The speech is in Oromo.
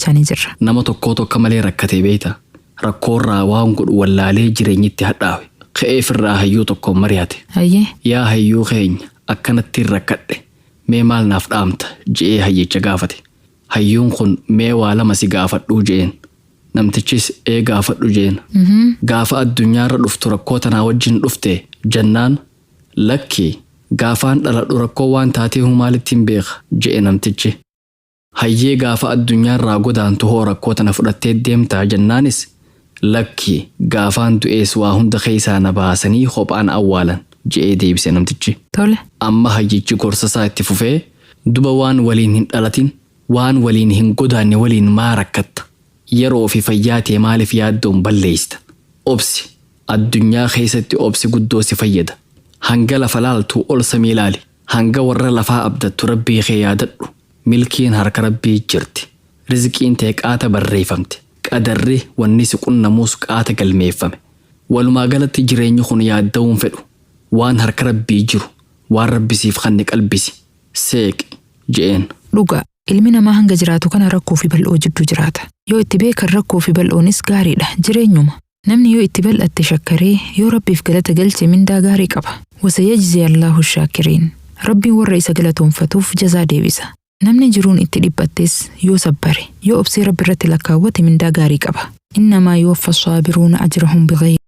jechaanii jirra. Nama tokkootu akka malee rakkatee beeyta. Rakkoorraa waan godhu wallaalee jireenyitti hadhaawe. Ka'ee firraa hayyuu tokkoon mari'ate. Hayyee. Yaa hayyuu keenya, akkanattiin rakkadhe. Mee maal naaf dhaamta? Je'ee hayyicha gaafate. Hayyuun kun mee waa lama si gaafadhuu je'een. Namtichis ee gaafadhu je'een. Gaafa addunyaarra dhuftu rakkoo tanaa wajjin dhufte jennaan, lakki, gaafaan dhaladhu rakkoo waan taateehu maalittiin beeka je'e namtichi. Hayyee, gaafa addunyaarraa godaantu hoo rakkoo tana fudhattee deemtaa jennaanis, lakki, gaafaan du'ees waa hunda keessaa na baasanii kophaan awwaalan je'ee deebise namtichi. Tole. Amma hayyichi gorsa isaa itti fufee, duba waan waliin hin dhalatin, waan waliin hin godaanne waliin maa rakkatta? Yeroo fi fayyaa tee maaliif yaaddoon balleessita? Obsi. Addunyaa keessatti obsi guddoo si fayyada. Hanga lafa laaltu ol samii laali. Hanga warra lafaa abdattu Rabbii kee yaadadhu. Milkiin harka Rabbii jirti. Rizqiin tee qaata barreeffamte. Qadarri wanni si qunnamuus qaata galmeeffame. Walumaa galatti jireenyi kun yaadda'uun fedhu. Waan harka Rabbii jiru, waan Rabbi siif kanne qalbisi. Seeqi je'een. Dhugaa, ilmi namaa hanga jiraatu kana rakkoo fi bal'oo jidduu jiraata. Yoo itti beekan rakkoo fi bal'oonis gaariidha, jireenyuma. Namni yoo itti bal'atte shakkaree, yoo Rabbiif galata galche mindaa gaarii qaba. وسيجزي الله الشاكرين. Rabbiin warra isa galatoonfatuuf jazaa deebisa. Namni jiruun itti dhiphattes yoo sabbare, yoo obsee Rabbi irratti lakkaawwate mindaa gaarii qaba. إنما يوفى الصابرون أجرهم بغير